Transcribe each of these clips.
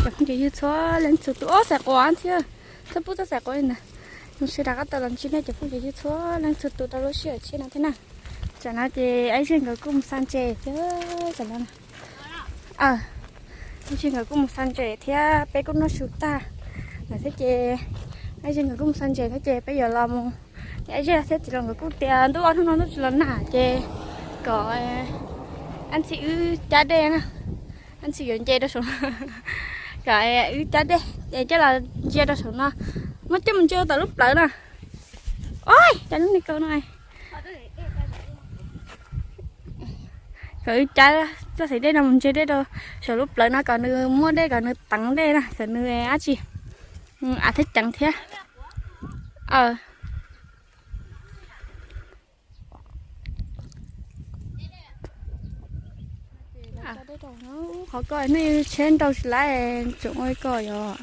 cov phooj cov ywg txhua leej txhua tus. Ob xaiv quav thiab, txhob pub txoj xaiv quav li ntawd. Zoo siab rov qab tau los ntsib nej cov phooj cov ywg txhua leej txhua tus rau lub sij hawm tshiab no thiab na. Tsam no ces Ab Zeg nkawd kuj mus xa ntses thiab tsam no. Ab Zeg nkawd kuj mus xa ntses thiab peb kuj noj su tag lawm thiab ces Ab Zeg nkawd kuj mus xa ntses thiab ces peb yuav los mus. Ab Zeg thiab txiv laus nkawd kuj tias ntuj ob hnub no ntuj tsis los nag ces kom Ab Ntxhi wb cab dej na. Ab Ntxhi yuav nce rau saum no, kom wb cab dej es coj los ntsia rau saum no, muab coj mus ntsia tom lub plawv no. Oj, cov lub niag kaus no. Kom wb cab txoj xaim dej no mus ntsia dej rau saum lub plawv no kom nws muaj dej kom nws teev dej na kom nws dab tsi av thiab ceev thiab. Qhov ko nej tsheb nrau tsis laib, tseem ua li ko yog.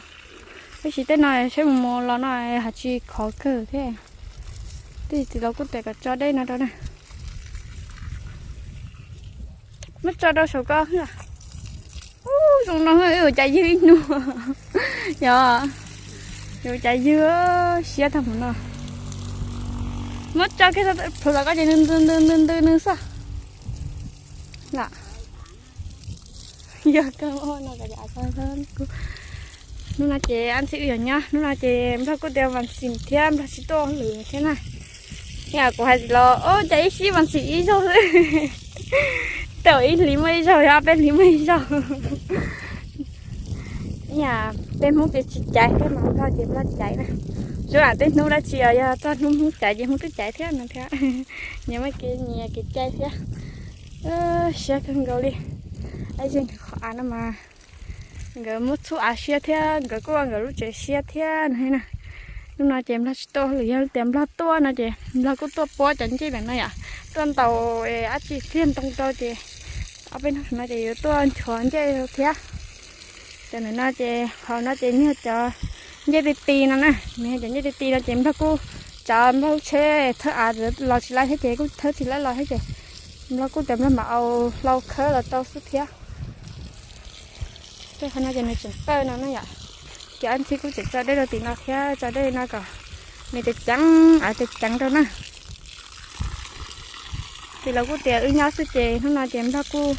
Tab sis tej no tsheb mus mus los no haj tsis khov kawg thiab. Tej txiv laus kuj tias kom tso dej no rau na. Muab tso rau saum ko. Ub, zoo no wb ua cas ywg ib hnub. Yog, ua cas ywg siab tag mus no. Muab tso kiag plhuav tom ko ces nws ntws ntws ntws nws xwb. Lam yog kawg no. Hnub no ces Ab Ntxhi wb yuav nyob, hnub no ces Nplog kuj tias vas xim thiab Nplog tsis tuaj hauj lwm thiab na. Kuv hais los ua cas ib sib vas xim ib zaug xwb. Tej zaum ib hlis muaj ib zaug, yog ob peb hlis muaj ib zaug. Ib yam peb Hmoob ces tsis caiv thiab mas Nplog ces Nplog caiv na. Xyov lam tej hnub dab tsi os, yog txog hnub Hmoob caiv ces Hmoob twb caiv thiab no thiab. Nyias muaj kev nyias kev cai thiab. Siab kawg nkaus li. Ab Zeg nkawd qhov av no mas nkawd muab txhub av siab thiab nkawd kuj ua nkawd lub tsev siab thiab no na. Hnub no ces Nplog tsis tuaj hauj lwm, yog tias Nplog tuaj no ces Nplog kuj tuaj puab cov ncej ntawm no yom, tuaj ntaus dab tsi txiag ntoo rau ces ob peb hnub no ces yuav tuaj nchuav ncej thiab. Cov ntawm no ces hauv no ces nws yog cov ncej ti ti no na, nws yog cov ncej ti ti no ces Nplog kuj tsav Nplog lub tsheb thawb av los tsis laib thiab ces kuj thawb tsis laib los thiab ces Nplog kuj tias Nplog mam au hlau khawb los rau xwb thiab. Tej qhov no ces nws tseem tawj no na yom. Ces Ab Ntxhi kuj tseem tso dej rau tim no thiab tso dej no kom nws ceev ceev, av ceev ceev rau na. Ces lawv kuj tias wb nyob xwb ces hnub no ces Nplog kuj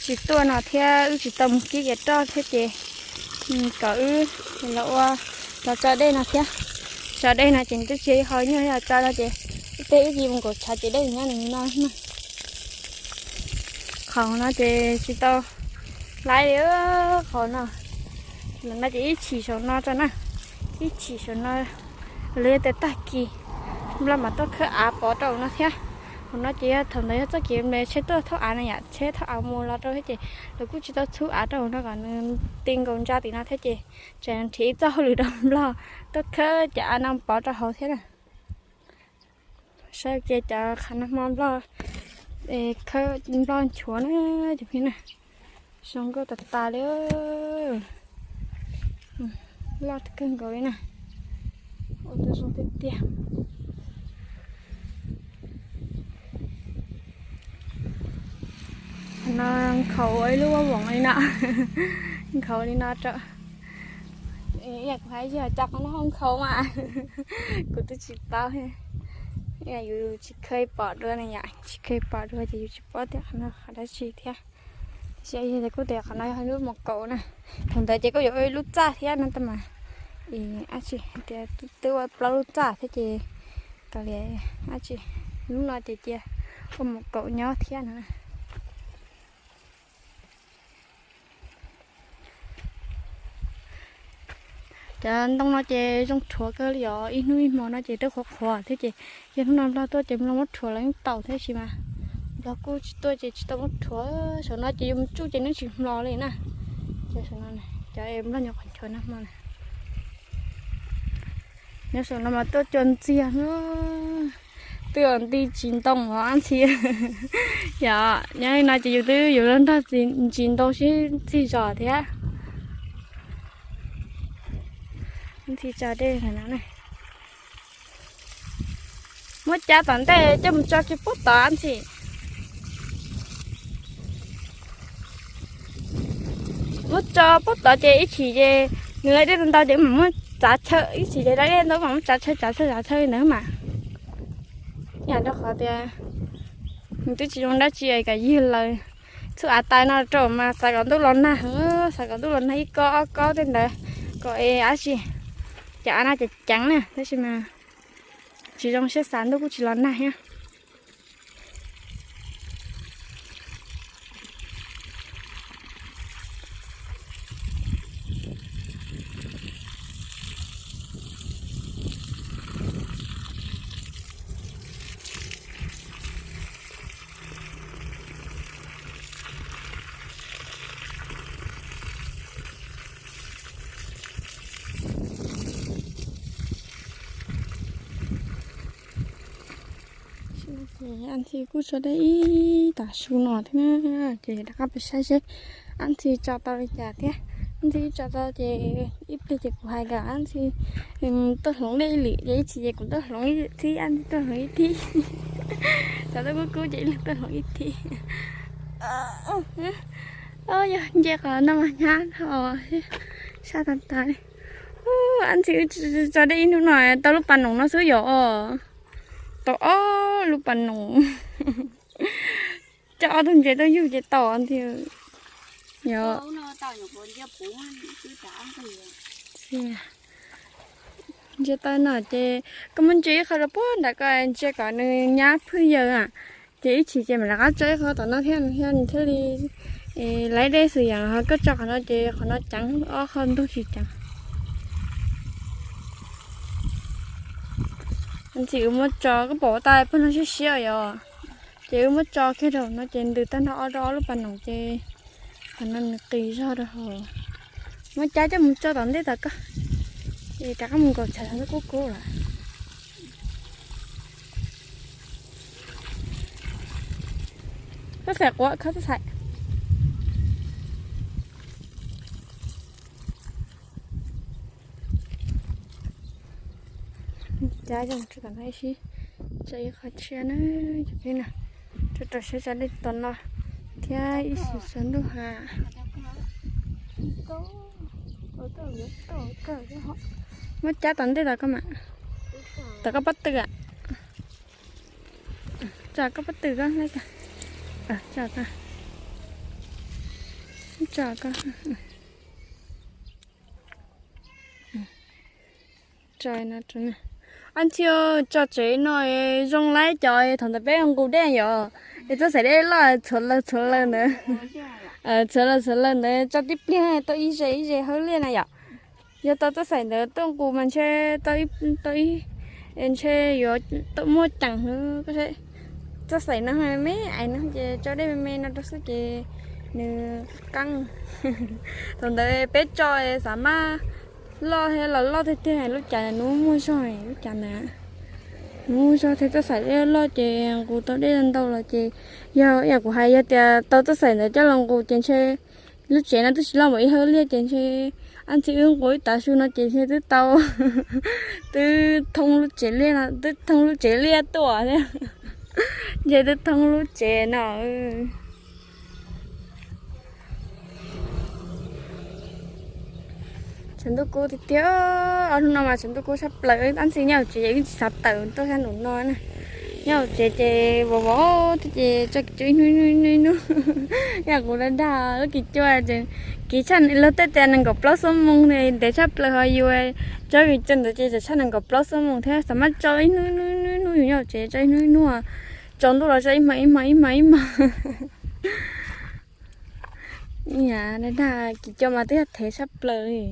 tsis tuaj no thiab wb tsis tau mus kib kev roj thiab ces kom wb los ua, los tso dej no thiab. Tso dej no ces nws twb tsis ho nyuaj, yog tso no ces tej wb cia mus nkaum tshav ces dej nyob nws no na. Qhov no ces tsis tau laib li, qhov no, no ces ib chim saum no tso na, ib chim saum no, los yog tias tag kis Nplog mam tuaj khawb av pov rau no thiab. Hauv no ces yog thaum ntawd yog txoj kev tsheb tuaj thauj av na yom, tsheb thauj av mus los rau thiab ces lawv kuj tsis tau txhub av rau hauv no kom nws ti nkaus ntsa tim no thiab ces tseem nrhiav ib txoj hauj lwm rau Nplog tuaj khawb cov av no pov rau hauv thiab na. Saib ua ke cov qhav nag hmo Nplog, khawb Nplog nchuav na, cov phooj ywg na, zoo nkauj tas tas li. Loj kawg nkaus li na, ua rau zoo tiag tiag. No nkhaus ua ib lub voos li no, nkhaus li no rau. Kuv hais yog cov qhov no ho nkhaus mas kuv twb tsis paub. Yus tsis kheev pom dua na yom, tsis kheev pom dua ces yus tsis paub tias qhov no qhov dab tsi thiab. Tiam sis yog kuj tias qhov no yog lub mus kaum na, thaum ntawd ces kuj yuav ua ib lub txaj thiab no tab mas, dab tsi tias twb ua plaub lub txaj thiab ces kav liam dab tsi, lub no ces cia ua mus kaum nyob thiab no. Cov ntoo no ces zoo rhuav kawg li os, ib hnub ib hmo no ces twb qhuav qhuav thiab ces yog hnub no Nplog tuaj ces Nplog muab rhuav los yeej tau thiab sis mas Nplog kuj tsis tuaj ces tsis tau muab rhuav. Saum no ces yus mus tsuj ces nws tsis hmo li na. Cov saum no, cov Nplog nyuam qhuav nchuav nag hmo na. Nyob saum no mas tuaj cua ntxiag, twb nti tsis ntoo os Ab Ntxhi. Yog nyob li no ces yus twb yuav luag nrog ntsis ntoo sib txig zos thiab. Ntxhi tso dej no na. Muab cab tom ntej coj mus tso kiag pub tod Ab Ntxhi. Muab tso pab tod ces ib chim ces nws lawv dej ntau ces mam muab txav chaw, ib chim ces lawv dej ntau mam muab txav chaw txav chaw txav chaw li ntawd mas. Yam rau qhov tias nws twb tsis zoo dab tsi kom ywg lawm. Txhub av tais no rau mas xav kom ntuj los nag heev, xav kom ntuj los nag ib kob ob kob tej ntawd kom es dab tsi, cov av no ces ceev na, tab sis mas tsis zoo siab xav ntuj kuj tsis los nag thiab. Ces Ab Ntxhi kuj tso dej ib tav su no thiab, ces rov qab pais saib seb Ab Ntxhi tso tau li cas thiab. Ab Ntxhi tso tau ces ib pliag ces kuv hais kom Ab Ntxhi tuaj hloov dej ib lwm, ces ib chim ces kuv tuaj hloov ib thib, Ab Ntxhi tuaj hloov ib thib. Cov tuaj kub kub ces ib leeg tuaj hloov ib thib. Yog nce qhov no mas hnyav dhau, sab tas tas li. Ab Ntxhi wb tso dej ib hnub no tau lub pas noom no xwb yom. Tau ob lub pas noom. Coj ob tug ntses tuaj yug ces tau nti. Yog. Ntsia tau no ces koj muab ntsia ib qho rau puag nram ko, ntsia kom nws nyab phwj yawg na. Ces ib chim ces mam rov qab tso ib qho tom no thiab, thiab nws thiaj li laiv dej xwb yom. Ho koj tso qhov no ces qhov no ceev, ob qho ntug tsis ceev. Ntxim wb muab tso, koj pom ua tau pawg no siab siab yom. Ces wb muab tso kiag rau no ces ntws tag nrho ob rau ob lub pas noom ces qhov no nws qis zog rau hauv. Muab cab coj mus tso tom ntej tom ko, ces rov qab mus nkaum chaw no kub kub lawm. Koj xaim quav, koj xaim. Cab zoo tso tom no ib si, tso ib qho tshiab na, cov phooj ywg na, rau rau siab tso dej tom no thiab ib sim sawv ntuj ha. Muab cab tom ntej tom ko mas, tom koj pob tw a, tso koj pob tw ko, tso ko. Ab Ntxhi, tso tsev no zoo laib cov thaum ntawd peb nqus dej yom, es txoj xaim dej loj txhuav lawg txhuav lawg ntawd, txhuav lawg txhuav lawg ntawd tso tib pliag tau ib ze ib ze hawb liaj na yom. Yog tau txoj xaim ntawd tuaj nqus mas ntshe tau ib, ntshe yuav muaj ceem hwv. Txoj xaim no me me ais no ces tso dej me me no rau xwb ces nws qeeb. Thaum ntawd peb tso xav mas loj thiab los loj tiag tiag, lub cav nws muaj muaj zog, lub cav ntawd nws muaj muaj zog thiab txoj xaim dej loj ces nqus tau dej ntau los ces yog ib yam kuv hais, yog tias tau txoj xaim ntawd coj los nqus ces ntshe lub tsev no twb tsis loj npaum ib hawb liaj ces ntshe Ab Ntxhi wb nqus ib tav su no ces ntshe twb tau, twb thoob lub tsev liaj no, twb thoob lub tsev liaj tuaj thiab, ntshe twb thoob lub tsev no. Tshav ntuj kub tiag tiag, ob hnub no mas tshav ntuj kub tshaj plaws. Ab Ntxhi nyob hauv tsev ces wb tsis xav tawm tuaj sab nraum no na. Nyob hauv tsev ces vov vov thiab ces tso kiv cuab ib hnub ib hnub ib hnub ib hnub. Yam kuv dag dag lub kiv cuab ces kiv tshaj, luag tej tias nees nkaum plaub xuab moos ntev tshaj plaws, ho yus tso kiv cuab ntawd ces tseem tshaj nees nkaum plaub xuab moos thiab. Xav mas tso ib hnub ib hnub ib hnub ib hnub, yus nyob hauv tsev tso ib hnub ib hnub, tsaus ntuj los tso ib hmo ib hmo ib hmo ib hmo. Ib yam dag dag kiv cuab mas twb yog thev tshaj plaws li.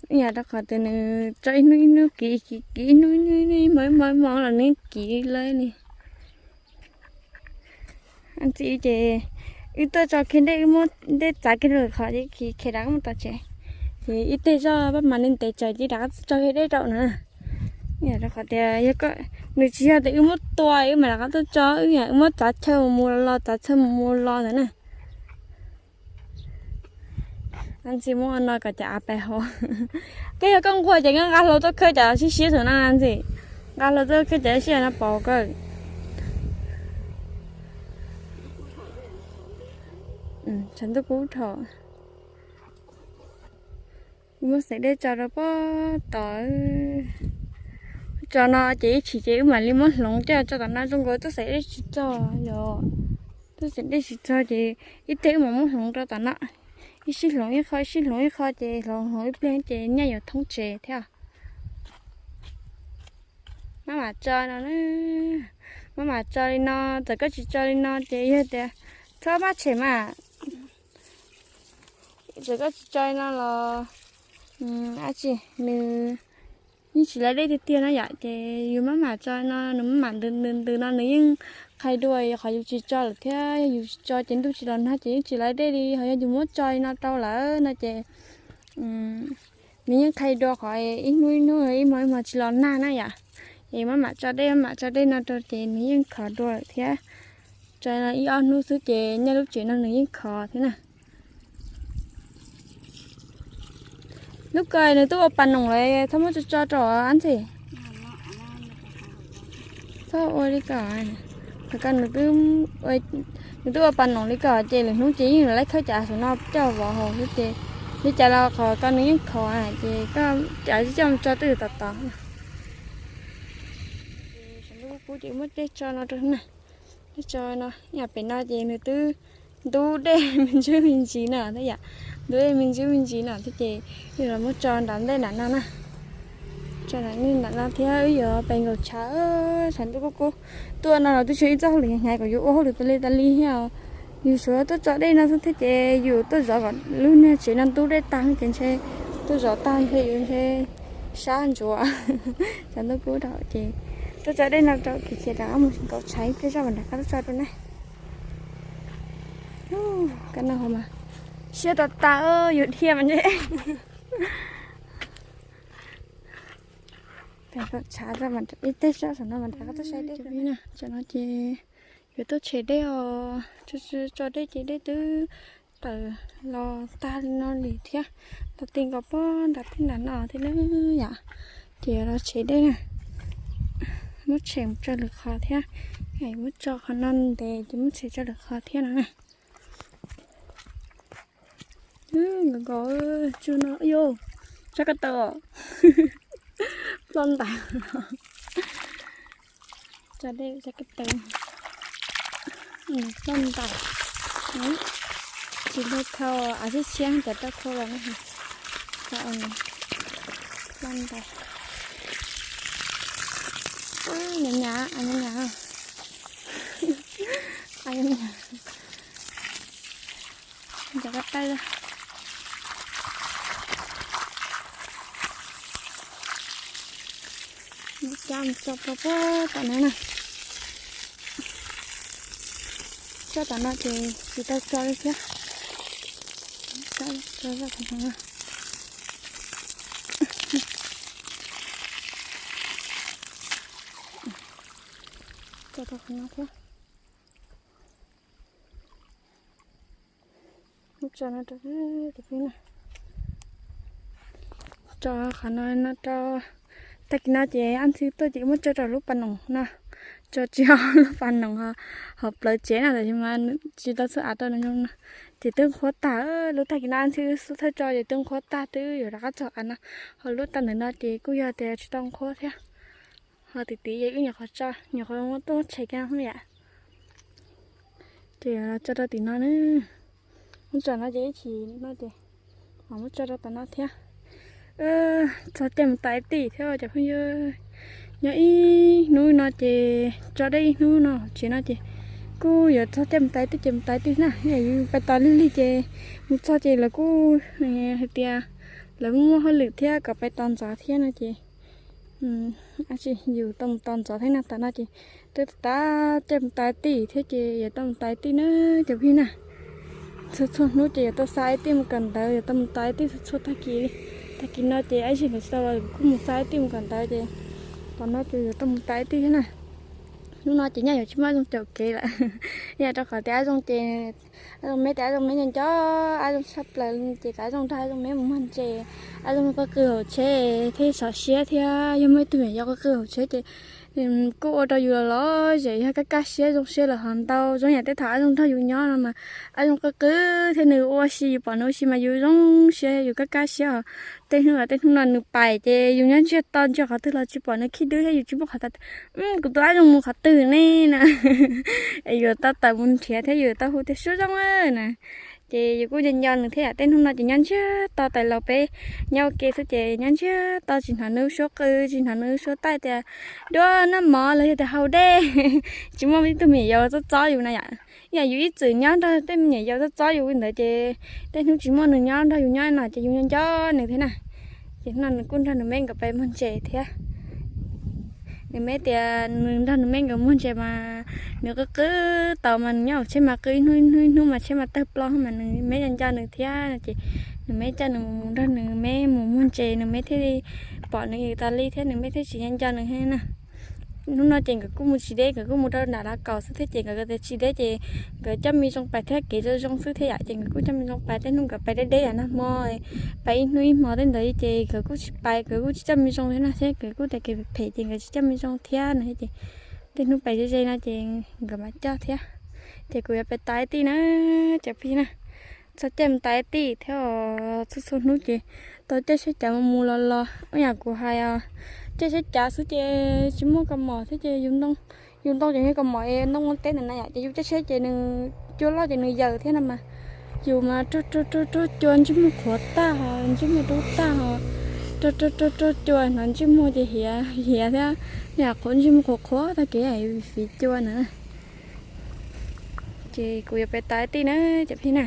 Ib yam rau qhov tias nws tso ib hnub ib hnub kiv, kiv ib hnub ib hnub ib hmo ib hmo ib hmo los nws kiv lawm li. Ab Ntxhi ces wb tuaj tso kiag dej, wb muab dej txav kiag rau qhov ces khiav rov qab mus tom tsev. Ces ib teg zoj pab mas li ntev tsawv ces rov qab tso kiag dej rau na. Ib yam rau qhov tias yog nws tsis yog tias wb muab tua wb mam rov qab tuaj tso, wb yam wb muab txav chaw mus mus los los, txav chaw mus mus los ntawd na. Ab Ntxhi muab no kom cov av pais hauv. Koj yog koj nquag ces koj nqa hlau tuaj khawb cov siab siab saum no Ntxhi. Nqa hlau tuaj khawb cov siab no pov kawg. Tshav ntuj kub dhau. Muab xaim dej tso rau pob tod. Tso no ces ib chim ces wb mam li muab hloov coj tso tom no, zoo nkaus tuaj xaim dej tsis txog yom. Tuaj xaim dej tsis txog ces ib teg wb mam muab hloov rau tom no. Ib sij hloov ib qho, ib sij hloov ib qho ces hloov hloov ib pliag ces nyaj yuav thoob tsev thiab. Maj mam tso no, maj mam tso li no, txawm koj tsis tso li no ces yog tias txhob maj tshem mas. Txawm koj tsis tso li no los dab tsi, nws yeej tsis laib dej tiag tiag na yom. Ces yus maj mam tso no, nws maj mam ntws ntws ntws no nws yeej qhais dua qhov yus tsis tso lawm thiab. Yog yus tsis tso ces ntuj tsis los nag ces yeej tsis laib dej li. Ho yog yus muab tso li no rau lawm no ces nws yeej qhais dua qhov ib hnub ib hnub ib hmo ib hmo tsis los nag na yom. Es maj mam tso dej, maj mam tso dej no rau ces nws yeej khov dua lawm thiab. Tso ib ob hnub xwb ces nyob lub tsev no nws yeej khov thiab na. Lub ko nws twb ua pas noom lawm, txhob muab tso tso rau ab ntxhi. Txhob ua li ko, qhov ko nws twb ua pas noom li ko ces lwm hnub ces yeej laib khawb cav saum no coj vov hauv xwb ces li cas los qhov ko nws yeej khov ces koj cav coj mus tso twj ywm tom tod. Saum ntuj kub kub ces muab dej tso no rau na. Dej tso no, yam pem no ces nws twb ntub dej me ntsis me ntsis no thiab yom. Ntub dej me ntsis me ntsis no thiab ces yus los muab tso nram ntej nram no na. Tso nram ntej nram no thiab wb yuav pes nkaus tshav, tshav ntuj kub kub. Tuaj no los twb tsis ib txoj hauj lwm hnyav kom yus ua hauj lwm tas li tas li thiab. Yus suav tuaj tso dej no xwb thiab ces yus tuaj zov kom lub niag tsev no ntub dej tag ces ntshe tuaj zov tag ntshe yus ntshe sab ntsuav. Tshav ntuj kub rau ces tuaj tso dej no rau kiv cia rau mus nkaus tshav ib pliag zoj mam nrog koj tuaj tso rau na. Koj no mas siab tas tas, yus dhia mas ntshe tshav ib teg zoj saum no mam nrog koj tuaj saib dej. Tam no ces yuav tuaj tshem dej os, tso dej ces dej twb tawm los tag li no li thiab, los ti nkaus pob nram tej nram no thiab na yom. Ces yuav los tshem dej na, muab tshem mus tso lwm qhov thiab, muab tso qhov no ntev ces muab tshem tso lwm qhov thiab no na. Nkaus nkaus tsuag no, yus, tsob ko taw os, ploj ntais. Tso dej tsob ko taw, ploj ntais. Tsis ntau khau, av tshiab tshiab cov rau khau los na. Ploj ntais. Nyam nyam, av nyam nyam. Av nyam nyam. Cov ko taw. Muab cab mus tso rau puag tom no na. Tso tom no ces tsis tau tso li thiab. Tso rau tom no. Tso rau qhov no thiab. Muab tso no rau, tso qhov no no rau. Tag kis no ces ab ntxwg tuaj ces muab tso rau lub pas noom no. Tso tsis hauv lub pas noom, hauv plawv tsev na, tab sis mas tsis tau txhua av rau nws zoo no. Ces twb nqhuab tag, lub tag kis no ab ntxwg xub thawj tso ces twb nqhuab tag twb yuav rov qab txog av no. Ho lub tag ntawm no ces kuj yog tias tsis tau nqhuab thiab. Ho tim tid ces wb nyuam qhuav tso, nyuam qhuav muab tuaj tshem kiag no yom. Ces tso rau tim no na. Muab tso no ces ib chim no ces mam muab tso rau tom no thiab. Txog caij mus tais tij thiab cov phooj ywg. Nyob ib hnub no ces tso dej ib hnub no tsev no ces kuj yuav txog caij mus tais tij ces mus tais tij na. Yus pais tos lig lig ces mus txog ces lawv kuj hais tias lawv muaj hauj lwm thiab kom pais tos ntxov thiab no ces yus tau mus tos ntxov thiab no. Tam no ces twb tas caij mus tais tij thiab ces yuav tau mus tais tij na cov phooj ywg na. Txhua txhua hnub ces yuav tau xa ib tij mus kawm ntawv, yuav tau mus tais tij txhua txhua tag kis li. Tag kis no ces ab tsi lawv tsis tau los kuj mus xa ib tij mus kawm ntawv ces tam no ces yuav tau mus tais tij thiab na. Hnub no ces nyaj yuav tsis muaj zoo caum kev lawm, yog rau qhov tias ab zoo ces Ab Zoo Meb tias Ab Zoo Meb nco nco Ab Zoo tshaj plaws ces kom Ab Zoo nrog Ab Zoo Meb mus muag ntses. Ab Zoo qw qw hauv tsheb thiab txhawj siab thiab, yog muaj ib tug me nyuam yau qw qw hauv tsheb ces kuj ua rau yus los los zem, yog kaj kaj siab zoo siab lawm hos ntau zoo yam tej thaum Ab Zoo nrog yus nyob no mas Ab Zoo qw qw thiab nws ua si, yus pom nws ua si mas yus zoo siab yus kaj kaj siab os. Tej hnub tej hnub no nws pais ces yus nyob ntsiag to ntsia qhov twg los tsis pom nws khib dub thiab yus tsis muaj qhov tau tias kuv tus Ab Zoo mus qhov twg ne na. Es yus tau tawm mus nrhiav thiab yus tau hu tias Suab Zoo na. Ces yus kuj nco nco nws thiab yam tej hnub no ces nyob ntsiag to, tais laus peb nyob ua ke xwb ces nyob ntsiag to tsis hnov nws suab qw tsis hnov nws suab taij tias duab noj mov los yog tias haus dej. Tsis muaj ib tug me nyuam yaus txob txob yus na yom. Yam yus ib txwm nyob nrog tej me nyuam yaus txob txob yus li ntawd ces tej hnub tsis muaj nws nyob nrog yus nyob no ces yus nco nco nws thiab na. Ces hnub no nws kuj nrog nws me nkawd pais muag ntses thiab. Nws me tias nws nrog nws me nkawd muag ntses mas nws qw qw tau mas nws nyob hauv tsheb mas qw ib hnub ib hnub ib hnub mas tsheb mas tawg plob mas nws me nco nco nws thiab no ces nws me coj nws mus nrog nws me mus muag ntses nws me thiaj li pom nws tas li thiab nws me thiaj tsis nco nco nws thiab na. Hnub no ces nkawd kuj mus tsis deb, nkawd kuj mus rau nram lav kaum xwb thiab ces nkawd tias tsis deb ces nkawd coj me zoo pais thiab kev zoo zoo xwb thiab yom, ces nkawd kuj coj me zoo pais. Tej hnub nkawd pais deb deb yam nag hmo, pais ib hnub ib hmo tej ntawd ces nkawd kuj tsis pais, nkawd kuj tsis coj me zoo thiab no thiab, nkawd kuj tias kev phem ces nkawd tsis coj me zoo thiab no thiab ces tej hnub pais ze ze no ces nkawd mam coj thiab. Ces kuv yuav pais tos Ab Tij na, cov phooj ywg na, txog caij mus tos Ab Tij thiab os. Txhua txhua hnub ces tau caij tsheb cav mus mus los los, ib yam kuv hais os, caij tsheb cav xwb ces tsis muaj kaus mom thiab ces yus ntoo, yus ntoo ces yog kaus mom es ntoo ua teb ntawm na yom, ces yus caij tsheb ces nws cua loj ces nws yaws thiab no mas. Yus mas raug raug raug raug cua ntsej muag qhuav tag hos ntsej muag dub tag hos, raug raug raug raug cua hnov ntsej muag ces hiav hiav thiab, yam qhuav ntsej muag qhuav qhuav tag kev fiv cua na. Ces kuv yuav pais tos Ab Tij na, cov phooj ywg na.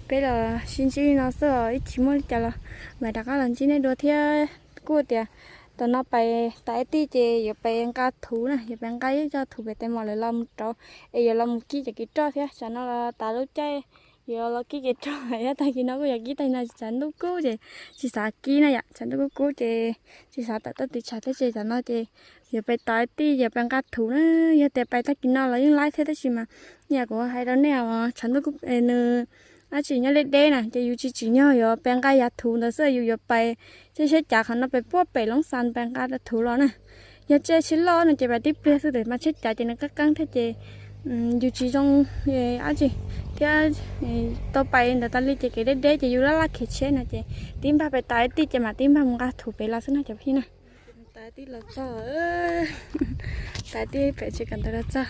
Peb los sib ntsib li no xwb os, ib chim muaj li cas los mam rov qab los ntsib nej dua thiab. Kuj tias tam no pais tos Ab Tij ces yuav pais nqa thuv na, yuav pais nqa ib co thuv pem tes mom lawv los mus rauv, es yuav los mus kib cov kev roj thiab. Tsam no los tas lub caij yuav los kib kev roj, yog tag kis no kuj yuav kib tag kis no, tshav ntuj kub ces tsis xav kib na yom, tshav ntuj kub kub ces tsis xav tawm tuaj tiv tshav thiab ces tam no ces yuav pais tos Ab Tij yuav pais nqa thuv na. Yog tias pais tag kis no los yeej laib thiab tab sis mas yam kuv hais rau nej os, tshav ntuj kub nws dab tsi nyob deb deb na ces yus tsis tsim nyog yuav pais nqa yav thuv ntawd xwb, yus yuav pais caij tsheb cav qhov no pais puag pem Loob Xas pais nqa thuv los na. Yog caij tsheb loj no ces pais tib pliag xwb, tab sis mas tsheb cav ces nws qeeb qeeb thiab ces yus tsis zoo dab tsi thiab. Tau pais ntawd tas li ces kev deb deb ces yus laj laj khiav tsheb no ces tib npag pais tos Ab Tij ces mam tib npag mus nqa thuv pem los xwb no cov phooj ywg na. Tos Ab Tij los txog, tos Ab Tij pem tsev kawm ntawv los txog,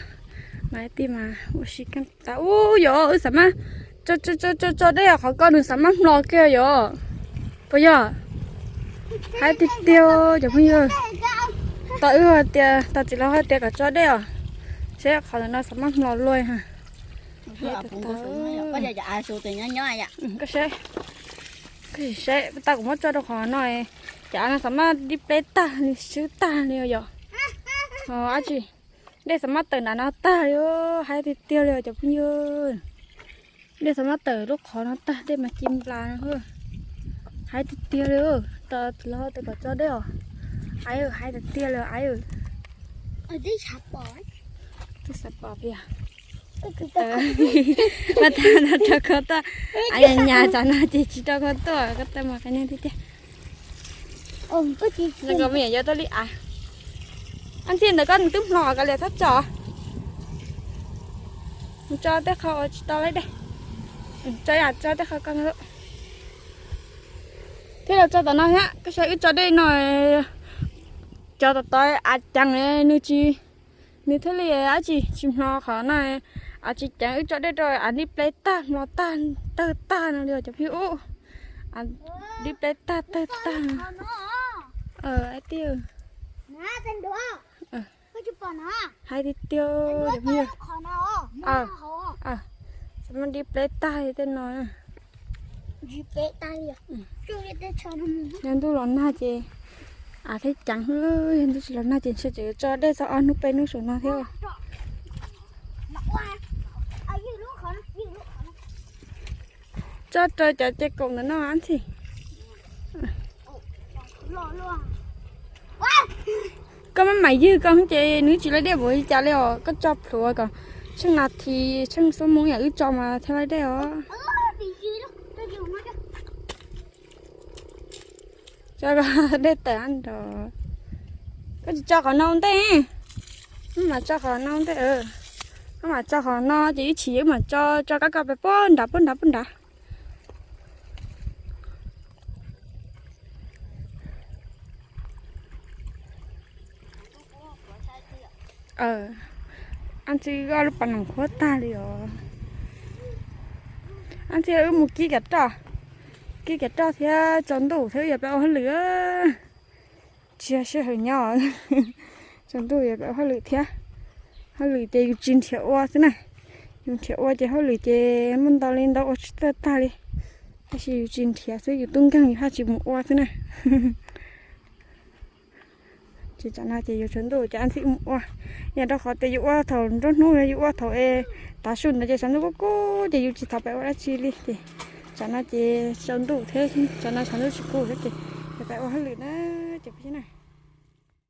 mas Ab Tij mas ua si kab tas ub yom, wb xav mas tso tso tso dej qhov ko nws xav mas hmlo kiag yom. Puas yog? Haib tiag tiag cov phooj ywg. Tos wb tias tos txiv laus hais tias kom tso dej os, seb qhov ntawm no xav mas hmlo luaj ha. Koj saib, koj sim saib tau kuv muab tso rau qhov no, cov av no xav mas dib pleb tag li swb tag li yom. Ho dab tsi, dej xav mas tawm nram no tag li, haib tiag tiag li cov phooj ywg. Dej xav mas tawm lub qhov no tag, dej mas ci nplas no. Haib tiag tiag li, tos txiv laus tias kom tso dej os. Haib tiag tiag li, haib. Twb xav pom tias mas tag no rau koj tuaj, nyas tsam no ces tsis rau koj tuaj, koj tuaj mas qee neeg tiag tiag. Zoo nkaus me nyuam yaus tuaj li av. Ab Ntxhib, ntawm koj nws twb hmlo kav liam txhob tso. Mus tso tej qho uas tsis tau laib dej. Tso, tso tej qho ko. Thiab los tso tom no thiab, koj saib wb tso dej no, cov tom tod av ceev nws tsis, nws thiaj li dab tsi tsis hmlo qhov no. Av tsis ceev wb tso dej rau av dib pleb tag hmlo tag tawg tag no li cov phooj ywg. Av dib pleb tag tawg tag. Ab Tij, haib tiag tiag cov phooj ywg. Xav mas dib pleb tag li tej no. Yog ntuj los nag ces av thiaj ceev, yog ntuj tsis los nag ces ntshe tseem yuav tso dej txog ob hnub peb hnub saum no thiab. Tso rau cov ce koom ntawm no Ab Ntxhib. Koj maj mam ywg koj ces nws tsis laib dej npaum li cas li os, koj tso plhuav kom Tsheej nas this tsheej xuab moos yam wb tso mas thiaj li dej os. Tso dej tawm nrog. Koj tsis tso qhov no ntej, wb mam tso qhov no ntej. Wb mam tso qhov no ces ib chim wb mam tso, tso kab koj pem puag nrad puag nrad puag nrad. Ab Ntxhi wb lub pas noom qhuav tag li os. Ab Ntxhi wb mus kib kav roj, kib kav roj thiab tsaus ntuj thiab wb yuav pib ua hauj lwm. Tsis yog sij hawm nyob, tsaus ntuj yuav pib ua hauj lwm thiab. Hauj lwm ces yus tsis nrhiav ua xwb na. Yus nrhiav ua ces hauj lwm ces muaj ntau li ntau ua tsis tag tag li. Tab sis yus tsis nrhiav xwb, yus tub nkeeg yus haj tsis mus ua xwb na. Ces tsam no ces yuav tsaus ntuj ces Ab Ntxhi mus ua. Yog rau qhov tias yus ua thaum nruab hnub, yus ua thaum tav su ntawd ces tshav ntuj kub kub ces yus tsis tau pib ua dab tsi li ces tsam no ces tsaus ntuj thiab, tsam no tshav ntuj tsis kub thiab ces yuav pib ua hauj lwm na. Ces peb na,